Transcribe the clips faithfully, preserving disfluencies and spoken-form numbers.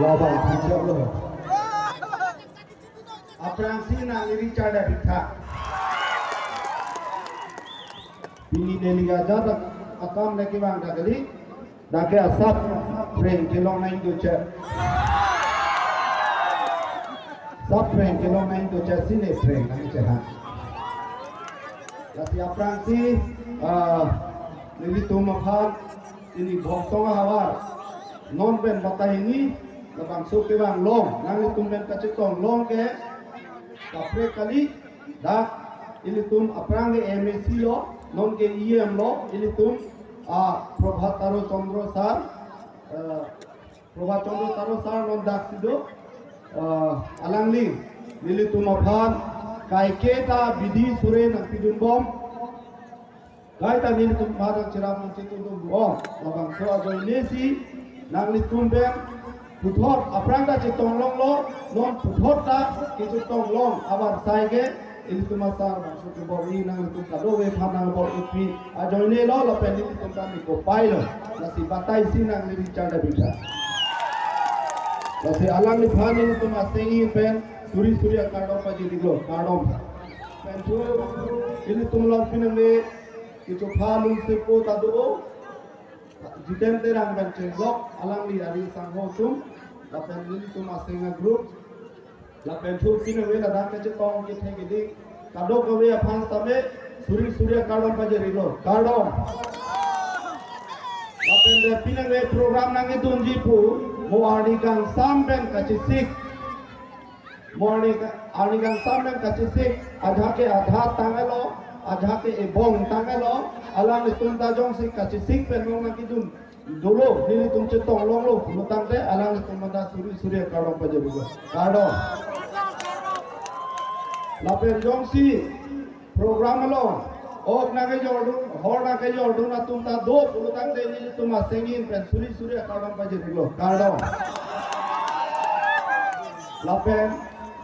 Labang puncak lo. Aphrangsi nangli richard abitha. Pini neli ajat akam lagi bang dak kali. Dak ke asap phreng kelong nang doche. Asap phreng kelong nang doche si ne phreng nang cheha. Lasi aphrangsi, ah, nelitum aphan pini Bhoktong ahavar non pen batahini labangso kevang long, nanglitum pen kachetong long ke kaprek kali. Dak ilitum aphrang ke M A C lo, non ke E M lo, ilitum, ah, Prabhat Taro Chandra sir, ah, Prabhat Chandra Taro sir non dak si do, ah, alangli nelitum aphan kaike ta bidi sore nangpidun bom. Kaita nelitum aphan cherap nangchetongdun bom. Labangso ajoine si nanglitum pen puthot aphrang ta chetong longlo, non puthot ta kechetong long avarsai ke ilitum asar bangso kebor-i nanglitum kadokave aphan nangbor-ipi ajoine lo, lapen nelitum ta miko pailo. Lasi batai si nangli richard abitha. Lasi alangliphan nelitum asengin pen suri suri akardom pajir-iklo, kardom. Pen thu ilitum along pinangve kechopha lun sepo ta do, Jiten Terang pen chenglok, alangli ari sangho atum, lapen nelitum aseng a-group, lapen thu pinangve ladak kachetong kethe keding kadokave aphan sitame suri suri akardom pajir-iklo, kardom. Lapen de pinangve program nangkedunji pu, mo arni kangsam pen kachesik. Mo arni ka-, arni kangsam pen kachesik, ajahak ke adha tanglo, ajahak ke ebong tanglo, alanglitum ta jongsi kachesik pen long nangkedun dolo, nelitum chetong longlo pulo tangte, alanglitum aphan ta suri suri akardom pajir-iklo, kardom. Lapen jongsi program along ok nangkejordun, hor nangkejordun atum ta do pulo tangte, nelitum asengin pen suri suri akardom pajir-iklo, kardom. Lapen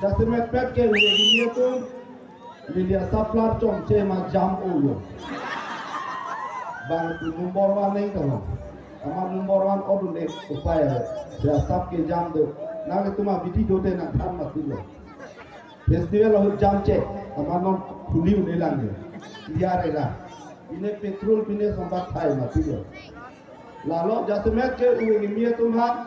jasemet pet ke uwe kimi atum, neli asap lar chomche ma jam-o lo. Bang tu number one neng tanglo. Ama number one odun ek upai ave. Si asap ke jam do. Nanglitum abidi dote nangthan mati lo. Festival ahut jam che, ama non khuli un-e lang ke. Liar era. Pine petrol, pine sombat thai mati lo. Lalo jasemet ke uwe kimi atum aphan,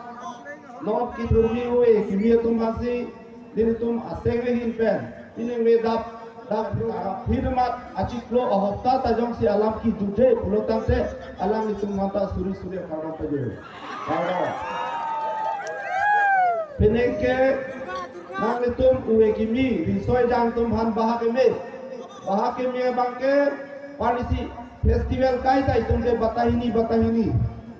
non kithurmi uwe kimi atum aphansi, nelitum aseng ahin pen, pinangve dap, dak, ah, phirmat achiklo ahopta ta jongsi alam kiduje pulo tangte, alanglitum aphan ta suri suri akardom pajir. Kardom. Penang ke nanglitum uwe kimi, riso ejang atum aphan baha keme. Baha keme abang ke, parisi festival kaita itum ke batahini, batahini.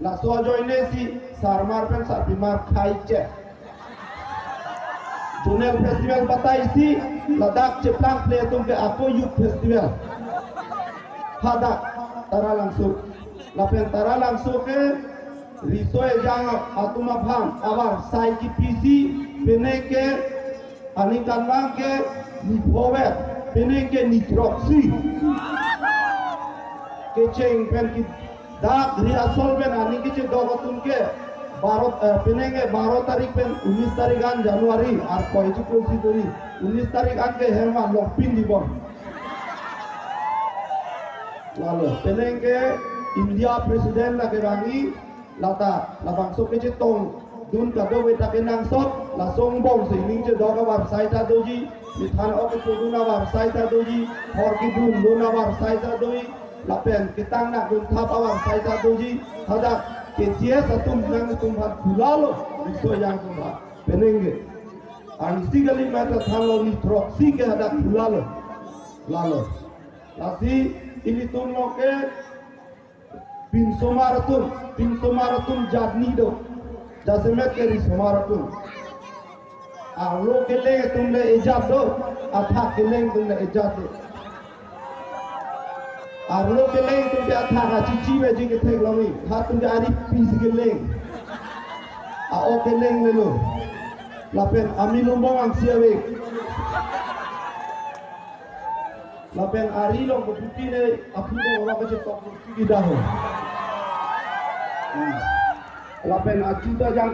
Laso ajoine si sarmar pen sarpimar khaiche. Zonal festival batai si ladak cheplang ple atum ke ako youth festival. Hadak Taralangso. Lapen Taralangso ke riso ejang atum aphan avarsai kipisi, penang ke aning kanvang ke ni phovet, penang ke ni throksi. Kecheng pen ke dak rehearsal pen aning kechedok atum ke baro, eh, penang ke baro tarik pen unis tarik an January, ar koi chiklo si dori, unis tarik an ke hem along pin dibom. Lalo, penang ke India President lake bang-i, lata, labangso kechetongdun kadokave ta kenangsot, lason angbong si ning chedok avarsai ta doji, methang ok kepudun avarsai ta doji, hor kedundun avarsai ta doji, lapen ketang nakdun thap avarsai ta doji, hadak K C S atum nangtum aphan khula lo, riso ejang atum aphan, penang ke. Arnisi kali mata thanlo ni throksi ke hadak khula lo. Lalo. Lasi ilitum lo ke pinsomar atum, pinsomar atum jatni do. Jasemet ke risomar atum. Arlo keleng atum le ejat do, athak keleng atum le ejat do. Arlo keleng atum ke athak achichi veji kethek longi, ha atum ke ari pisi keleng. A-ok keleng lelo. Lapen ami lumbong angsi ave. Lapen ari long keputi ne aphu do ora kechetok keputi dah ho. Hmm. Lapen achuta jang